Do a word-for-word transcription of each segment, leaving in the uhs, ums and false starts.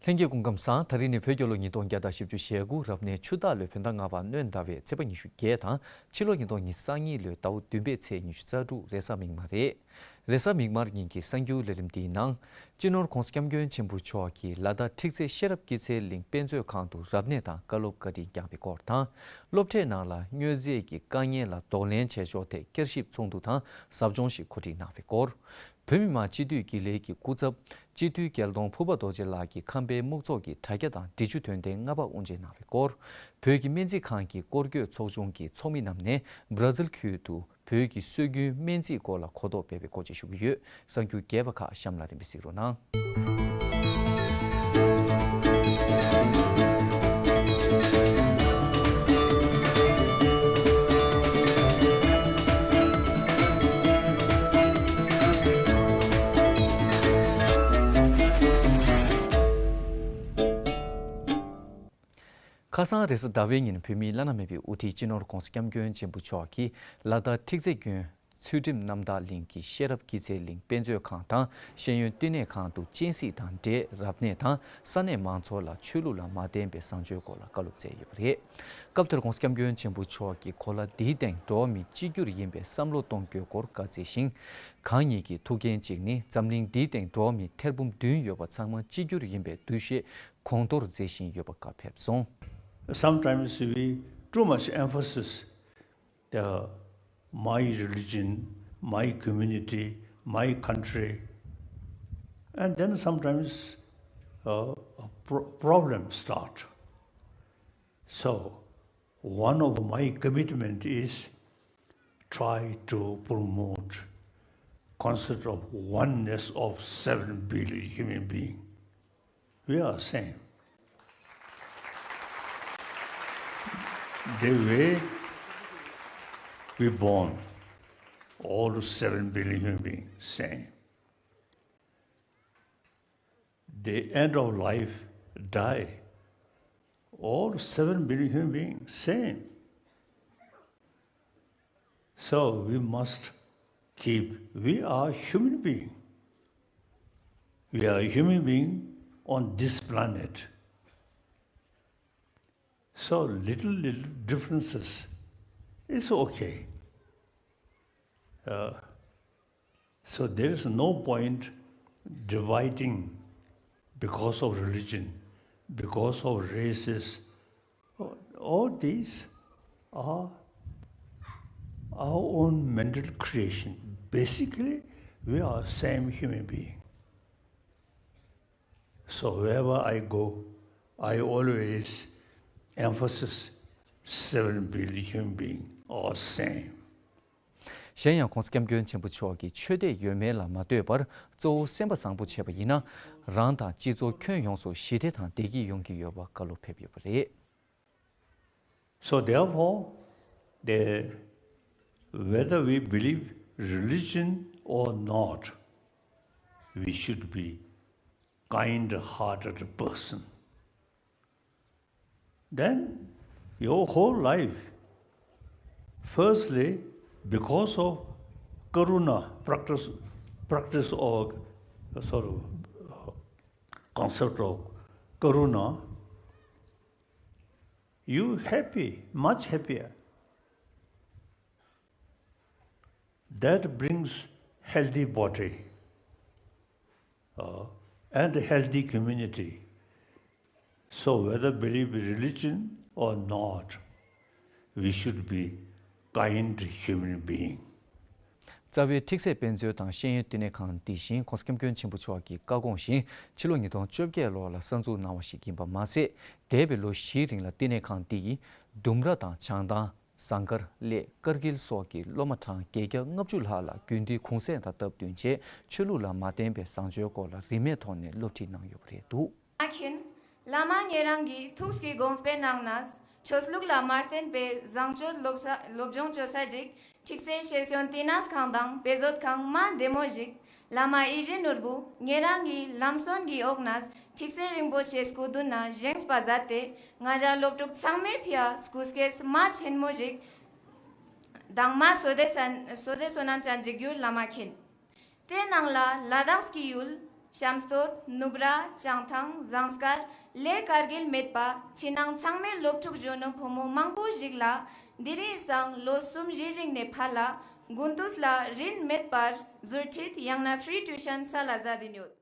ལྷན་རྒྱས་སྐུ་ཁམས་བཟང་། ད་རིང་ནི་བོད་རྒྱལ་ལོ་ཉིས་སྟོང་བརྒྱ་དང་བཞི་བཅུ་ཞེ་དགུ་རབ་གནས་ཆུ་སྟག་ལོའི་བོད་ཟླ་ལྔ་པ་སྣྲོན་ཟླ་བའི་ཚེས་པ་ཉི་ཤུ་བརྒྱད་དང་ཕྱི་ལོ་ཉིས་སྟོང་ཉི་ཤུ་རྩ་གཉིས་ལོའི་ཟླ་བ་བདུན་པའི་ཚེས་ཉི་ཤུ་རྩ་དྲུག་རེས་གཟའ་མིག་དམར་རེད། རེས་གཟའ་མིག་དམར་ཉིན་གྱི་གསར་འགྱུར་ལས་རིམ་འདིའི་ནང་། སྤྱི་ནོར་༧གོང་ས་༧སྐྱབས་མགོན་ཆེན་པོ་མཆོག་གིས་ལ་དྭགས་ཁྲིག་རྩེ་ཤེས་རབ་སྐྱིད་ཚལ་གླིང་དཔེ་མཛོད་ཁང་དུ་རབ་གནས་དང་བཀའ་སློབ་བཀའ་དྲིན་བསྐྱངས་པའི་སྐོར་དང་། སློབ་གྲྭའི་ནང་ལ་མྱོས་རྫས་ཀྱི་དཀའ་ངལ་ལ་གདོང་ལེན་བྱེད་ཕྱོགས་ཐད་བསྐྱར་ཞིབ་ཚོགས་འདུ་དང་ཟབ་སྦྱོང་ཞིག་གོ་སྒྲིག་གནང་བའི་སྐོར། བོད་མི་མང་སྤྱི་འཐུས་དགེ་ལས་ཀྱི་སྐུ་ཚབ། སྤྱི་འཐུས་རྒྱལ་གདོང་ཕུར་པ་རྡོ་རྗེ་ལགས་ཀྱིས་ཁམས་པའི་སྨུག་ཚོགས་ཀྱི་དྲ་རྒྱ་དང་འབྲི་ཆུ་དོན་ལྡན་ལྔ་པ་དབུ་འབྱེད་གནང་བའི་སྐོར། བོད་ཀྱི་སྨན་རྩིས་ཁང་གི་སྐོར་སྐྱོད་ཚོགས་ཆུང་གི་ཚོགས་མི་རྣམས་ནས་བྷར་ཛིལ་ཁུལ་དུ་བོད་ཀྱི་སྲོལ་རྒྱུན་སྨན་རྩིས་སྐོར་ལ་གོ་རྟོགས་སྤེལ་བའི་སྐོར་བཅས་ཞུ་གི་ཡོད། གསར་འགྱུར་རྒྱས་པ་ཁག་གཤམ་ལ་རིམ་པས་གཟིགས་རོགས་གནང་། ཁ་སང་རེས་གཟའ་ཟླ་བའི་ཉིན་བོད་མིའི་བླ་ན་མེད་པའི་དབུ་ཁྲིད་སྤྱི་ནོར་༧གོང་ས་༧སྐྱབས་མགོན་ཆེན་པོ་མཆོག་གིས་ལ་དྭགས་ཁྲིག་རྩེ་དགོན་ཚུལ་ཁྲིམས་རྣམ་དག་གླིང་གི་ཤེས་རབ་སྐྱིད་ཚལ་གླིང་དཔེ་མཛོད་ཁང་དང་ཤེས་ཡོན་བསྟི་གནས་ཁང་དུ་སྤྱན་གཟིགས་དང་འབྲེལ་རབ་གནས་དང་ས་གནས་མང་ཚོགས་ལ་ཆོས་ལུགས་ལ་མ་བརྟེན་པའི་བཟང་སྤྱོད་སྐོར་ལ་བཀའ་སློབ་སྩལ་ཡོད་པ་རེད། སྐབས་དེར་༧གོང་ས་༧སྐྱབས་མགོན་ཆེན་པོ་མཆོག་གིས་གོ་ལ་འདིའི་སྟེང་འགྲོ་བ་མི་གཅིག་གྱུར་ཡིན་པའི་བསམ་བློ་གཏོང་རྒྱུའི་སྐོར་བཀའ་སྩལ་ཞིང་། གང་ཉིད་ཀྱི་ཐུགས་འགན་གཅིག་ནི་འཛམ་གླིང་འདིའི་སྟེང་འགྲོ་བ་མི་ཐེར་འབུམ་བདུན་ཡོད་པ་ཚང་མ་གཅིག་གྱུར་ཡིན་པའི་འདུ་ཤེས་གོང་མཐོར་མཛད་བཞིན་ཡོད་པ་བཀའ་ཕེབས་སོང་། Sometimes we too much emphasis the my religion, my community, my country, and then sometimes uh, a pro- problem start. So one of my commitment is try to promote concept of oneness of seven billion human being. We are same. The way we born, all seven billion human beings same. The end of life, die, all seven billion human beings same. So we must keep, we are human being. We are human being on this planet. So little, little differences is okay. Uh, so there is no point dividing because of religion, because of races. All these are our own mental creation. Basically, we are same human being. So wherever I go, I always emphasize seven billion human being are same. གཞན་ཡང་༧གོང་ས་༧སྐྱབས་མགོན་ཆེན་པོ་མཆོག་གིས་ཆོས་དད་ཡོད་མེད་ལ་མ་ལྟོས་པར་གཙོ་བོ་སེམས་པ་བཟང་པོ་བྱས་པ་ཡིན་ན། རང་དང་སྤྱི་ཚོགས་ཁྱོན་ཡོངས་སུ་ཞི་བདེ་དང་བདེ་སྐྱིད་ཡོང་གི་ཡོད་པ་བཀའ་སློབ་ཕེབས་ཡོད་པ་རེད། So therefore, the, whether we believe religion or not, we should be kind-hearted person. Then your whole life, firstly, because of karuna, practice, practice of sort of concept of karuna, you happy, much happier. That brings healthy body uh, and healthy community. So whether believe religion or not, we should be kind human being. རྩ་བའི་ཁྲིག་སེ་དཔེ་མཛོད་དང་ཤེས་ཡོན་བསྟི་གནས་ཁང་འདི་བཞིན་༧གོང་ས་༧སྐྱབས་མགོན་ཆེན་པོ་མཆོག་གི་བཀའ་དགོངས་བཞིན་ཕྱི་ལོ་ཉིས་སྟོང་བཅོ་བརྒྱད་ལོ་ལ་གསར་འཛུགས་གནང་བ་ཞིག་ཡིན་པ་མ་ཟད། འདས་པའི་ལོ་བཞིའི་རིང་ལ་བསྟི་གནས་ཁང་འདི་ཡིས་ལྡུམ་ར་དང་བྱང་ཐང་། ཟངས་དཀར། གླེ། དཀར་དཀྱིལ་སོགས་ཀྱི་སློབ་མ་གྲངས་བརྒྱད་བརྒྱ་ལྔ་བཅུ་ལྷག་ལ་དགུན་དུས་གུང་སེང་དང་སྟབས་བསྟུན་བྱས་ཆོས་ལུགས་ལ་མ་བརྟེན་པའི་བཟང་སྤྱོད་སྐོར་ལ་རིན་མེད་ཐོག་ནས་སློབ་ཁྲིད་གནང་ཡོད་པ་རེད་འདུག་མ་མཁྱེན། བླ་མ་ཉེ་རང་གིས་ཐུགས་ཀྱི་དགོངས་པའི་ནང་ན། ཆོས་ལུགས་ལ་མ་བརྟེན་པའི་བཟང་སྤྱོད་སློབ་ས་སློབ་སྦྱོང་བྱེད་ས་ཅིག་ཁྲིག་སེ་ཤེས་ཡོན་བསྟི་གནས་ཁང་དང་དཔེ་མཛོད་ཁང་མ་བདེ་མོ་ཞིག་བླ་མ་ཡིད་བཞིན་ནོར་བུ་ཉེ་རང་གི་ལམ་སྟོན་གྱི་འོག་ན་ཁྲིག་སེ་རིན་པོ་ཆེའི་སྐུ་མདུན་ན་བཞེངས་པ་མཛད་དེ་ང་ཞ་སློབ་ཕྲུག་ཚང་མའི་ཕི་ཡ་སྐུ་སྐྱེས་མ་ཆེན་མོ་ཞིག་དང་མ་བསོད་བདེ་ས་བསོད་བདེ་བསོད་ནམས་ཅན་འཇིགས་ཡུལ་བླ་མ་མཁྱེན། དེའི་ནང་ལ་ལ་དྭགས་ཀྱི་ཡུལ་ ཤམ་སྟོད། ནུབ་ར། བྱང་ཐང་། ཟངས་དཀར། གླེ་དཀར་གྱིལ་མེད་པ་ཕྱི་ནང་ཚང་མའི་སློབ་ཕྲུག་གཞོན་ནུ་ཕོ་མོ་མང་པོ་ཞིག་ལ་དེ་རིང་སང་ལོ་གསུམ་བཞི་ཞིག་ནས་ཕར་ལ་དགུན་དུས་ལ་རིན་མེད་པར་ཟུར་ཁྲིད་ཡང་ན་ཕི་རི་ཊུའི་ཤན་སལ་ལ་མཛད་དེ་ཡོད།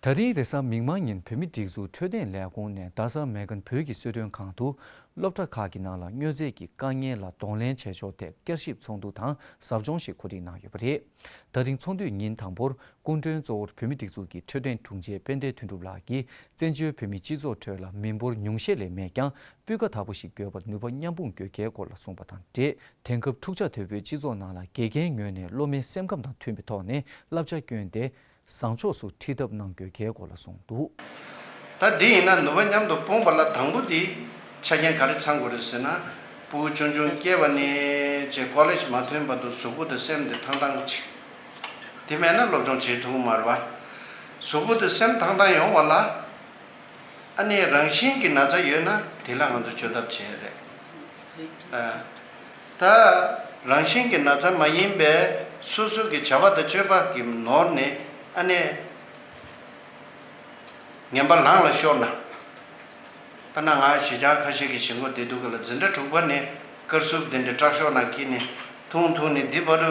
ད་རིང་རེས་གཟའ་མིག་དམར་ཉིན་བོད་མིའི་སྒྲིག་འཛུགས་འཕྲོད་བསྟེན་ལས་ཁུངས་ནས་རྡ་ས་མེག་གྷན་བོད་ཀྱི་གསོལ་མགྲོན་ཁང་དུ་སློབ་གྲྭ་ཁག་གི་ནང་ལ་མྱོས་རྫས་ཀྱི་དཀའ་ངལ་ལ་གདོང་ལེན་བྱེད་ཕྱོགས་ཐད་བསྐྱར་ཞིབ་ཚོགས་འདུ་དང་ཟབ་སྦྱོང་ཞིག་གོ་སྒྲིག་གནང་ཡོད་པ་རེད། ད་རིང་ཚོགས་འདུའི་ཉིན་དང་པོར་སྐུ་མགྲོན་གཙོ་བོར་བོད་མིའི་སྒྲིག་འཛུགས་ཀྱི་འཕྲོད་བསྟེན་དྲུང་ཆེ་དཔལ་ལྡན་དོན་གྲུབ་ལགས་ཀྱིས་བཙན་བྱོལ་བོད་མིའི་སྤྱི་ཚོགས་ཁྲོད་ལ་མི་འབོར་ཉུང་ཤས་ལས་མེད་ཀྱང་སྤུས་ཀ་དག་པོ་ཞིག་དགོས་པར་ནུས་པ་མཉམ་སྤུངས་དགོས་གལ་སྐོར་ལ་གསུངས་པ་དང་འབྲེལ། དེང་སྐབས་འཁྲུག་ཆ་དོད་པོའི་སྤྱི་ཚོགས་ནང་ལ་དགེ་རྒན་ངོས་ནས་སློབ་མའི་སེམས་ཁམས་དང་མཐུན་པའི་ཐོག་ནས་བསླབ་བྱ་བསྐྱོན་ཏེ། བཟང་ཕྱོགས་སུ་ཁྲིད་ཐབས་གནང་དགོས་གལ་སྐོར་ལ་གསུངས་འདུག། ད་འདི་ཡིན་ན་ནུས་པ་མཉམ་དུ་སྤུངས་པ་ལ་དང་པོ་འདི་ཆ་རྐྱེན་ག་རེ་ཚང་དགོས་རེད་ཟེར་ན། ཕྲུ་གུ་ཆུང་ཆུང་སྐྱེས་པ་ནས་ཅིག་ཀོ་ལེཇ་མ་ཐོན་བར་དུ་གཟུགས་པོ་དང་སེམས་དེ་ཐང་ཐང་ཅིག། དེ་མེད་ན་སློབ་སྦྱོང་བྱེད་ཐུབ་ཀྱི་མ་རེད་པ། གཟུགས་པོ་དང་སེམས་ཐང་ཐང་ཡོང་བ་ལ། ཨ་ནི་རང་བཞིན་གྱི་ན་ཚ་ཡོད་ན་དེ་ལ་ང་ཚོ་བཅོས་ཐབས་བྱེད་རེད། ཨ། ད་རང་བཞིན་གྱི་ན་ཚ་མ་ཡིན་པའི་སོ་སོ་གི་བྱ་བ་དང་སྤྱོད་པ་གི་ནོར་ནས་ཨ་ནི་ངན་པ་ལངས་ལ་ཤོར་ན། དཔེར་ན་ང་གཞིས་ཆགས་ཁ་ཤས་ཀྱི་ཞིང་ཁོག་བསྡད་དུས་སྐབས་ལ་འཛིན་གྲྭ་དྲུག་པ་ནས་དཀར་སུབ་དེ་འདྲའི་སྐྲག་ཤོག་ནང་འཁྱེར་ནས་འཐུང་འཐུང་ནས་འདི་བར་དུ་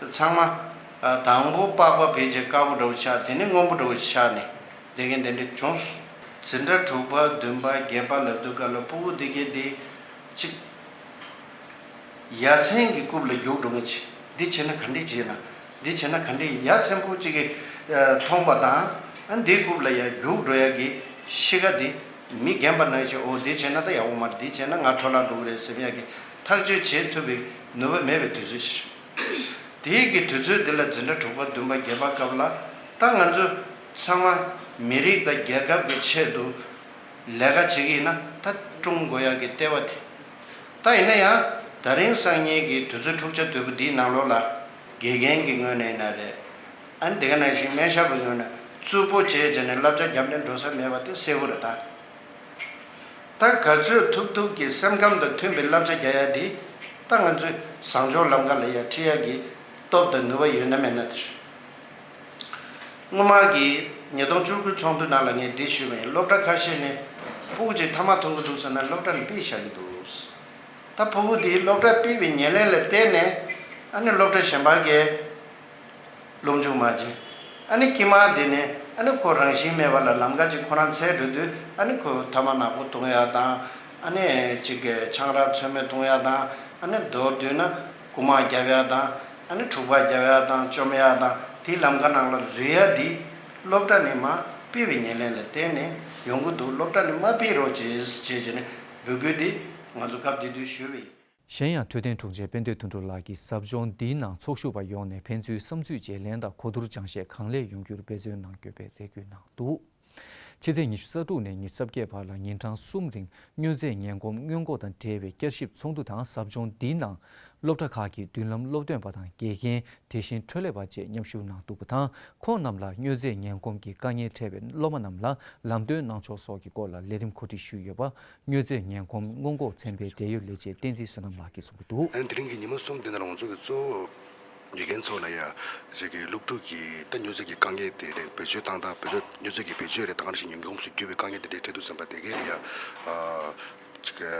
ཚང་མ། ཨ། དང་པོ་པགས་པ་བེད་ཅེས་དཀར་པོ་འདྲ་བོ་ཆགས། དེ་ནས་སྔོན་པོ་འདྲ་བོ་ཆགས་ནས་བསྡད་མཁན་དེ་འདྲ་བྱུང་སོང་། འཛིན་གྲྭ་དྲུག་པ་བདུན་པ་བརྒྱད་པ་ལབ་དུས་སྐབས་ལ་ཕྲུ་གུ་དེ་གས་དེ་གཅིག་ཡ་མཚན་གྱི་རྐུབ་ལ་རྒྱུག་འགྲོ་མཁན་ཅིག། འདི་བྱས་ན་ག་འདྲས་བྱས་ན། འདི་བྱས་ན་ག་འདྲས། ཡ་མཚན་པོ་གཅིག་གིས་མཐོང་བ་དང་། ཨ། འདིའི་རྐུབ་ལ་ཡ་རྒྱུག་འགྲོ་ཡ་གི་གཤིས་ཀ་འདི་མི་རྒན་པ་ནང་བཞིན། འོ་འདི་བྱས་ན་ད་ཡག་པོ་མ་རེད། འདི་བྱས་ན་ང་འཕྲོ་བརླག་འགྲོ་གི་རེད་ཟེར་ཡ་གི་ཐག་གཅོད་བྱེད་ཐུབ་པའི་ནུས་པ་མེད་པའི་དུས་ཚོད་ཅིག་རེད། དེའི་གི་དུས་ཚོད་འདི་ལ་འཛིན་གྲྭ་དྲུག་པ་བདུན་པ་བརྒྱད་པ་སྐབས་ལ་ད་ང་ཚོ་ཚང་མ་མི་རིགས་དང་རྒྱལ་ཁབ་ཀྱི་ཆེད་དུ་ལས་ཀ་བྱེད་ཀྱི་ཡིན་ན་ད་སྲུང་དགོས་ཡག་གི་ལྟེ་བ་དེ། ད་ཡིན་ན་ཡང་ད་རིང་སང་ཉིན་གྱི་དུས་ཚོད་འཁྲུག་ཆ་དོད་པོ་འདིའི་ནང་ལོགས་ལ་དགེ་རྒན་གྱི་ངོས་ནས་ཡིན་ན་རེད། ཨ་ནི་དེ་ག་ནང་བཞིན་སྨན་ཞབས་པའི་ངོས་ནས་རྩུབ་པོ་བྱས་བྱས་ནས་བསླབ་བྱ་རྒྱབ་ནས་འགྲོ་ས་མེད་པ་དེ་གསལ་པོ་རེད་ད། ད་ག་ཚོད་ཐུབ་ཐུབ་ཀྱིས་སེམས་ཁམས་དང་མཐུན་པའི་བསླབ་བྱ་རྒྱག་ཡ་འདི་ད་ང་ཚོས་བཟང་ཕྱོགས་ལམ་ཁ་ལ་ཡ་ཁྲིད་ཡ་གི་སྟོབས་དང་ནུས་པ་ཡོད་ན་མེད་ན་དེ་རེད། སྔོན་མ་གི་ཉིས་སྟོང་བཅུ་དགུ་ཚོགས་འདུ་ནང་ལ་ངས་འདི་ཞུས་པ་ཡིན། སློབ་གྲྭ་ཁ་ཤས་ནས་ཕྲུ་གུ་ཅིག་ཐ་མག་འཐུང་གི་འདུག་ཟེར་ན་སློབ་གྲྭ་ནས་ཕུད་བཞག་གི་འདུག། ད་ཕྲུ་གུ་དེས་སློབ་གྲྭ་ཕུད་པའི་ཉེར་ལེན་ལ་བརྟེན་ནས་ཨ་ནི་སློབ་གྲྭ་གཞན་པ་གའི་སློབ་འཇུག་མ་བྱས། ཨ་ནི་དཀྱིལ་མ་དེ་ནས་ཨ་ནི་ཁོ་རང་བཞིན་མེད་པ་ལ་ལམ་ཁ་ཅིག་ཁོ་རང་འཚོལ་འགྲོ་དུས་ཨ་ནི་ཁོ་ཐ་མག་ནག་པོ་འཐུང་ཡ་དང་། ཨ་ནི་ཅིག་གི་ཆང་རག་ཚོད་མེད་འཐུང་ཡ་དང་། ཨ་ནི་མདོར་བསྡུས་ན་རྐུ་མ་རྒྱབ་ཡ་དང་། ཨ་ནི་འཁྲུག་པ་རྒྱབ་ཡ་དང་བཅོམ་ཡ་དང་དེའི་ལམ་ཁ་ནང་ལ་འཛུལ་ཡ་འདི་སློབ་གྲྭ་ནས་མར་ཕུད་པའི་ཉེར་ལེན་ལ་བརྟེན་ནས་ཡོང་གི་འདུག། སློབ་གྲྭ་ནས་མར་ཕུད་རོགས་བྱེད་ཅེས་བྱས་ནས་འབོད་སྐུལ་འདི་ང་ཚོ་སྐབས་དེ་དུས་ཞུས་པ་ཡིན། གཞན་ཡང་འཕྲོད་བསྟེན་དྲུང་ཆེ་དཔལ་ལྡན་དོན་གྲུབ་ལགས་ཀྱིས་ཟབ་སྦྱོང་འདིའི་ནང་ཚོགས་ཞུགས་པ་ཡོངས་ནས་ཕན་ཚུན་བསམ་ཚུལ་བརྗེ་ལེན་དང་གོ་བསྡུར་སྦྱང་བཤད་གང་ལེགས་ཡོང་རྒྱུར་འབད་བརྩོན་གནང་དགོས་པའི་རེ་སྐུལ་གནང་འདུག། ཕྱི་ཚེས་ཉི་ཤུ་རྩ་དྲུག་ནས་ཉི་ཤུ་རྩ་བརྒྱད་བར་ལ་ཉིན་གྲངས་གསུམ་རིང་མྱོས་རྫས་ངན་གོམས་སྔོན་འགོག་དང་འབྲེལ་བའི་བསྐྱར་ཞིབ་ཚོགས་འདུ་དང་ཟབ་སྦྱོང་འདིའི་ནང་སློབ་གྲྭ་ཁག་གི་མདུན་ལམ་སློབ་སྟོན་པ་དང་དགེ་རྒན། དེ་བཞིན་འཕྲོད་ལས་པ་བཅས་མཉམ་ཞུགས་གནང་འདུག་པ་དང་། ཁོང་རྣམས་ལ་མྱོས་རྫས་ངན་གོམས་ཀྱི་དཀའ་ངལ་འཕྲད་པའི་སློབ་མ་རྣམས་ལ་ལམ་སྟོན་གནང་ཕྱོགས་སོགས་ཀྱི་སྐོར་ལ་ལས་རིམ་གོ་སྒྲིག་ཞུས་ཡོད་པ། མྱོས་རྫས་ངན་གོམས་སྔོན་འགོག་ཚན་པའི་འབྲེལ་ཡོད་ལས་བྱེད་བསྟན་འཛིན་བསོད་ནམས་ལགས་ཀྱིས་གསུངས་ཀྱི་འདུག། ཨ་ནི་དེ་རིང་གི་ཉི་མ་གསུམ་དེ་ནང་ལ་ང་ཚོ་གི་གཙོ་བོ་དགེ་རྒན་ཚོ་ལ་ཡ་ཅིག་གི་སློབ་ཕྲུག་གི་ད་མྱོས་རྫས་ཀྱི་དཀའ་ངལ་དེ་རེད། བེད་སྤྱོད་བཏང་སྟངས། བེད་སྤྱོད་མྱོས་རྫས་ཀྱི་བེད་སྤྱོད་རེད། ད་ག་ནང་བཞིན་ངན་གོམས་སུ་གྱུར་པའི་དཀའ་ངལ་དེ་འདྲའི་འཕྲད་དུས་ཙམ་པ་དེ་གའི་ལ་ཡ་ཨ་ཅིག་གི་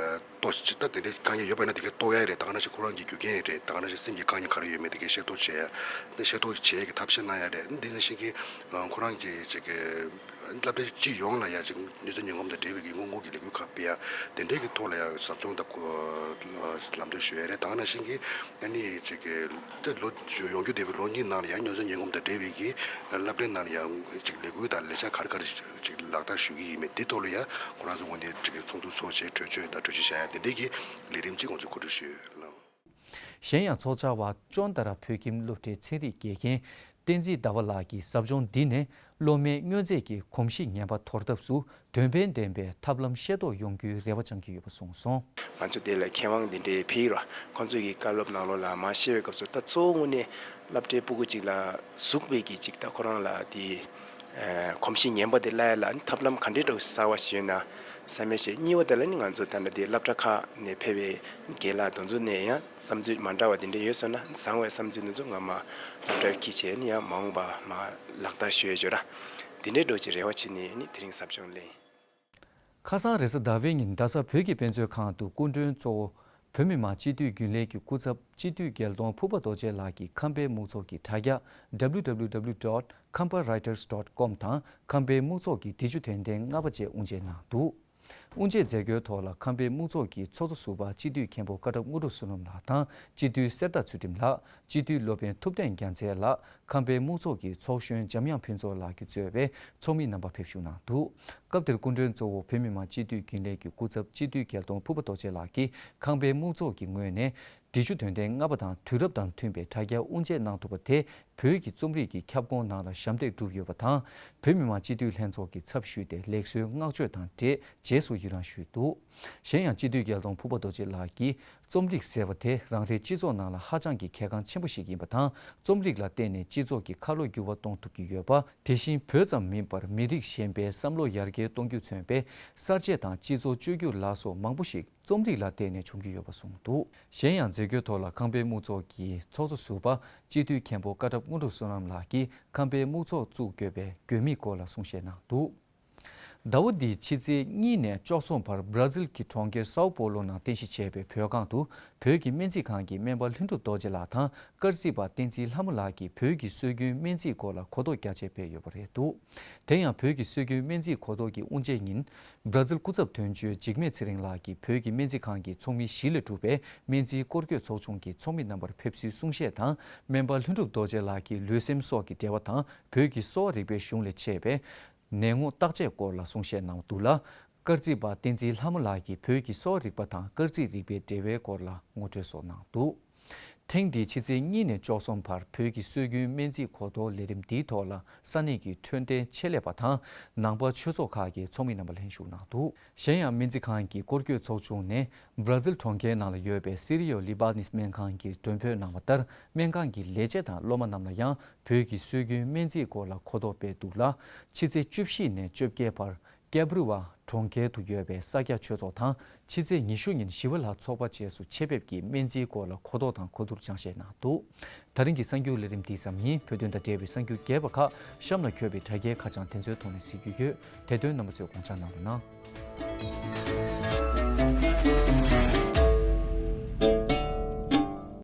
ཏོག་ཅིག་ད་དེ་འདྲའི་དཀའ་ངལ་ཡོད་པ་ཡིན་ན་དེ་གའི་རྟོགས་ཡ་རེད། ད་ག་ནང་བཞིན་ཁོ་རང་གི་རྒྱུ་རྐྱེན་རེད། ད་ག་ནང་བཞིན་སེམས་ཀྱི་དཀའ་ངལ་ག་རེ་ཡོད་མེད་དེ་གའི་ཤེས་རྟོགས་བྱེད་ཡ། དེ་ཤེས་རྟོགས་བྱེད་ཡ་གི་ཐབས་ཤེས་གནང་ཡ་རེད། དེ་ནང་བཞིན་གྱི་ཨ་ཁོ་རང་གི་ཅིག་གི་སློབ་གྲྭ་སྤྱི་ཡོངས་ལ་ཡ་ཅིག་མྱོས་རྫས་ངན་གོམས་དང་འབྲེལ་བའི་གི་སྔོན་འགོག་གི་ལས་འགུལ་ཁག་སྤེལ་ཡ། དེ་འདྲའི་གི་ཐོག་ལ་ཡ་ཟབ་སྦྱོང་དང་གོ་ལམ་སྟོན་ཞུ་ཡ་རེད། ད་ག་ནང་བཞིན་གྱི་ཨ་ནི་ཅིག་གི་ད་ལོ་ཡོང་རྒྱུ་བསྡད་པའི་ལོ་གཉིས་ནང་ལ་ཡང་མྱོས་རྫས་ངན་གོམས་དང་འབྲེལ་བའི་གི་སློབ་གྲྭའི་ནང་ལ་ཡང་ཅིག་ལས་འགུལ་དང་ལས་འཆར་ག་རེ་ག་རེ་ཅིག་ལག་བསྟར་ཞུ་གི་ཡིན་མིན་དེ་ཐོག་ལ་ཡང་ཁོ་རང་ཚོ་ངོས་ནས་ཅིག་ཚོགས་འདུ་ཚོགས་བྱས་གྲོས་ཆོད་དང་གྲོས་གཞི་བཞག་ཡ་དེ་འདྲའི་གི་ལས་རིམ་ཅིག་ང་ཚོས་གོ་སྒྲིག་ཞུས་ཡོད། གཞན་ཡང་ཚོགས་བཅར་བ་ཅོན་ཏ་ར་བོད་ཁྱིམ་སློབ་གྲྭའི་ཚན་རིག་དགེ་རྒན་བསྟན་འཛིན་ཟླ་བ་ལགས་ཀྱིས་ཟབ་སྦྱོང་འདི་ནས་སློབ་མའི་མྱོས་རྫས་ཀྱི་གོམས་གཤིས་ངན་པ་དོར་ཐབས་སུ་དོན་ཕན་ལྡན་པའི་ཐབས་ལམ་ཤེས་རྟོགས་ཡོང་རྒྱུའི་རེ་བ་བཅང་གི་ཡོད་པ་གསུངས་སོང་། ང་ཚོ་དེ་ལ་མཁས་དབང་འདི་འདྲའི་ཕེབས་རོགས། ཁོང་ཚོ་གི་བཀའ་སློབ་ནང་ལོགས་ལ་མར་བཤད་པའི་སྐབས་སུ་ད་གཙོ་བོ་དངོས་གནས་སློབ་གྲྭའི་ཕྲུ་གུ་ཅིག་ལ་ཟུག་པའི་གི་ཅིག་ད་ཁོ་རང་ལ་དེ་ཨ་གོམས་གཤིས་ངན་པ་དེ་བརླག་ཡ་ལ་ཨ་ནི་ཐབས་ལམ་ག་འདྲའི་འདྲ་བོ་གསར་བ་ཞིག་ཡོད་ན་བསམ་ཡ་བྱས། གཉིས་པ་དེ་ལ་ནི་ང་ཚོ་ད་ལྟ་དེ་སློབ་གྲྭ་ཁག་ནས་ཕེབས་པའི་རྒན་ལགས་དེ་ཚོ་ནས་ཡང་བསམ་ཚུལ་མ་འདྲ་བ་དེ་འདྲ་ཡོད་སོང་ན་བཟང་བའི་བསམ་ཚུལ་དེ་ཚོ་ང་མར་སློབ་གྲྭར་འཁྱེར་བྱས་ནི་ཡང་མ་འོངས་པ་མར་ལག་བསྟར་ཞུ་ཡ་བྱོས་ར། འདི་འདྲའི་འགྲོ་ཅེས་རེ་བ་བྱེད་ནས་ནི་དེ་རིང་ཟབ་སྦྱོང་ལེན། ཁ་སང་རེས་གཟའ་ཟླ་བའི་ཉིན་རྡ་ས་བོད་ཀྱི་དཔེ་མཛོད་ཁང་དུ་སྐུ་མགྲོན་གཙོ་བོ་བོད་མི་མང་སྤྱི་འཐུས་རྒྱུན་ལས་ཀྱི་སྐུ་ཚབ་སྤྱི་འཐུས་རྒྱལ་གཏོང་ཕུར་པ་རྡོ་རྗེ་ལགས་ཀྱིས་ཁམས་པའི་སྨུག་ཚོགས་ཀྱི་དྲ་རྒྱ་www dot khampawriters dot com དང་ཁམས་པའི་སྨུག་ཚོགས་ཀྱི་འབྲི་ཆུ་དོན་ལྡན་ལྔ་པ་བཅས་དབུ་འབྱེད་གནང་འདུག་དབུ་འབྱེད་མཛད་སྒོའི་ཐོག་ལ་ཁམས་པའི་སྨུག་ཚོགས་ཀྱི་ཚོགས་གཙོ་ཟུར་པ་སྤྱི་འཐུས་མཁན་པོ་ཀ་ཊབ་དངོས་གྲུབ་བསོད་ནམས་ལགས་དང་སྤྱི་འཐུས་གསེར་རྟ་ཚུལ་ཁྲིམས་ལགས། སྤྱི་འཐུས་སློབ་དཔོན་ཐུབ་བསྟན་རྒྱལ་མཚན་ལགས། ཁམས་པའི་སྨུག་ཚོགས་ཀྱི་ཚོགས་གཞོན་འཇམ་དབྱངས་ཕུན་ཚོགས་ལགས་ཀྱིས་གཙོས་པའི་ཚོགས་མི་རྣམ་པ་ཕེབས་ཞུགས་གནང་འདུག་སྐབས་དེར་སྐུ་མགྲོན་གཙོ་བོ་བོད་མི་མང་སྤྱི་འཐུས་རྒྱུན་ལས་ཀྱི་སྐུ་ཚབ་སྤྱི་འཐུས་རྒྱལ་གཏོང་ཕུར་པ་རྡོ་རྗེ་ལགས་ཀྱིས་ཁམས་པའི་སྨུག་ཚོགས་ཀྱི་ངོས་ནས་འབྲི་ཆུ་དོན་ལྡན་ལྔ་པ་དང་དུས་རབས་དང་མཐུན་པའི་དྲ་རྒྱ་དབུ་འབྱེད་གནང་ཐུབ་པ་དེ་བོད་ཀྱི་རྩོམ་རིག་གི་ཁྱབ་ཁོངས་ནང་ལ་ཞབས་འདེགས་བསྒྲུབས་ཡོད་པ་དང་། བོད་མི་མང་སྤྱི་འཐུས་ལྷན་ཚོགས་ཀྱི་ཚབ་ཞུས་ཏེ་ལེགས་གསོའི་བསྔགས་བརྗོད་དང་འབྲེལ་རྗེས་སུ་ཡི་རང་ཞུས་འདུག་གཞན་ཡང་སྤྱི་འཐུས་རྒྱལ་གཏོང་ཕུར་པ་རྡོ་རྗེ་ལགས་ཀྱིས་རྩོམ་རིག་ཟེར་བ་དེ་རང་རེའི་སྤྱི་ཚོགས་ནང་ལ་ཧ་ཅང་གི་གལ་འགངས་ཆེན་པོ་ཞིག་ཡིན་པ་དང་། རྩོམ་རིག་ལ་བརྟེན་ནས་སྤྱི་ཚོགས་ཀྱི་ཁ་ལོ་བསྒྱུར་བ་གཏོང་ཐུབ་ཀྱི་ཡོད་པ། དེ་བཞིན་བོད་ཙམ་མིན་པར་མི་རིགས་གཞན་པའི་བསམ་བློ་ཡར་རྒྱས་གཏོང་རྒྱུས་མཚོན་པའི་གསར་བརྗེ་དང་སྤྱི་ཚོགས་བཅོས་བསྒྱུར་ལ་སོགས་མང་པོ་ཞིག་རྩོམ་རིག་ལ་བརྟེན་ནས་བྱུང་གི་ཡོད་པ་གསུངས་འདུག་གཞན་ཡང་མཛད་སྒོའི་ཐོག་ལ་ཁམས་པའི་སྨུག་ཚོགས་ཀྱི་ཚོགས་གཙོ་ཟུར་པ་སྤྱི་འཐུས་མཁན་པོ་ཀ་ཊབ་དངོས་གྲུབ་བསོད་ནམས་ལགས་ཀྱིས་ཁམས་པའི་སྨུག་ཚོགས་བཙུགས་དགོས་པའི་དགོས་དམིགས་སྐོར་ལ་གསུང་བཤད་གནང་འདུག་ཟླ་བ་འདིའི་ཕྱི་ཚེས་གཉིས་ནས་བཅུ་གསུམ་བར་བྷ་ར་ཟིལ་གྱི་གྲོང་ཁྱེར་སའོ་པོ་ལོ་ནང་རྟེན་གཞི་བྱས་པའི་བོད་ཁང་དུ་བོད་ཀྱི་སྨན་རྩིས་ཁང་གི་སྨན་པ་ལྷུན་གྲུབ་རྡོ་རྗེ་ལགས་དང་། སྐར་རྩིས་པ་བསྟན་འཛིན་ལྷ་མོ་ལགས་ཀྱིས་བོད་ཀྱི་སྲོལ་རྒྱུན་སྨན་རྩིས་སྐོར་ལ་གོ་རྟོགས་རྒྱ་ཆེ་སྤེལ་ཡོད་པ་རེད་འདུག་དེ་ཡང་བོད་ཀྱི་སྲོལ་རྒྱུན་སྨན་རྩིས་གོ་རྟོགས་ཀྱི་དབུ་འབྱེད་ཉིན། བྷ་ར་ཟིལ་སྐུ་ཚབ་དོན་གཅོད་འཇིགས་མེད་ཚེ་རིང་ལགས་ཀྱིས་བོད་ཀྱི་སྨན་རྩིས་ཁང་གི་ཚོགས་མི་བཞི་ལས་གྲུབ་པའི་སྨན་རྩིས་སྐོར་སྐྱོད་ཚོགས་ཆུང་གི་ཚོགས་མི་རྣམ་པར་ཕེབས་བསུའི་གསུང་བཤད་དང་། སྨན་པ་ལྷུན་གྲུབ་རྡོ་རྗེ་ལགས་ཀྱིས་ལུས་སེམས་སོགས་ཀྱི་འབྲེལ་བ་དང་བོད་ཀྱི་གསོ་བ་རིག་པའི་གཞུང་ལས་མཆེད་པའི་ནད་ངོ་བརྟག་དཔྱད་སྐོར་ལ་གསུང་བཤད་གནང་བ་འདུག་ལ། སྐར་རྩིས་པ་བསྟན་འཛིན་ལྷ་མོ་ལགས་ཀྱིས་བོད་ཀྱི་གསོ་བ་རིག་པ་དང་སྐར་རྩིས་རིག་པའི་འབྲེལ་བའི་སྐོར་ལ་ངོ་སྤྲོད་སོགས་གནང་འདུག་ཐེངས་འདིའི་ཕྱི་ཚེས་གཉིས་ནས་བཅུ་གསུམ་བར་བོད་ཀྱི་སྲོལ་རྒྱུན་སྨན་རྩིས་གོ་རྟོགས་ལས་རིམ་འདིའི་ཐོག་ལ་ས་གནས་ཀྱི་འཕྲོད་བསྟེན་ཆེད་ལས་པ་དང་ནང་པ་ཆོས་ཚོགས་ཁག་གི་ཚོགས་མི་རྣམ་པ་ལྷན་ཞུགས་གནང་འདུག་གཞན་ཡང་སྨན་རྩིས་ཁང་གི་སྐོར་སྐྱོད་ཚོགས་ཆུང་ནས་བྷ་ར་ཟིལ་གྲོང་ཁྱེར་ནང་ལ་ཡོད་པའི་སི་རི་ཡོ་ལི་བྷ་ནིས་སྨན་ཁང་གི་མགྲོན་འབོད་གནང་བ་ལྟར། སྨན་ཁང་གི་ལས་བྱེད་དང་སློབ་མ་རྣམས་ལ་ཡང་བོད་ཀྱི་སྲོལ་རྒྱུན་སྨན་རྩིས་སྐོར་ལ་གོ་རྟོགས་སྤེལ་འདུག་ལ། ཕྱི་ཚེས་བཅུ་བཞི་ནས་བཅོ་བརྒྱད་བར་ཀེབ་རི་ཝ་གྲོང་ཁྱེར་དུ་ཡོད་པའི་ས་སྐྱ་ཆོས་ཚོགས་དང་། ཕྱི་ཚེས་ཉི་ཤུ་ཉིན་ཞི་བ་ལྷ་ཚོགས་པ་བཅས་སུ་ཆེད་ཕེབས་ཀྱིས་སྨན་རྩིས་སྐོར་ལ་གོ་རྟོགས་དང་གོ་བསྡུར་སྦྱང་བཤད་གནང་འདུག་དེ་རིང་གི་གསར་འགྱུར་ལས་རིམ་འདི་ཙམ་ཡིན། བོད་དོན་དང་འབྲེལ་བའི་གསར་འགྱུར་རྒྱས་པ་ཁག་གཤམ་ལ་འཁོད་པའི་དྲ་རྒྱའི་ཁ་བྱང་དེ་ཚོའི་ཐོག་ནས་གཟིགས་རྒྱུ་ཡོད། དེ་དོན་རྣམ་པ་ཚོས་དགོངས་འཇགས་གནང་རོགས་གནང་།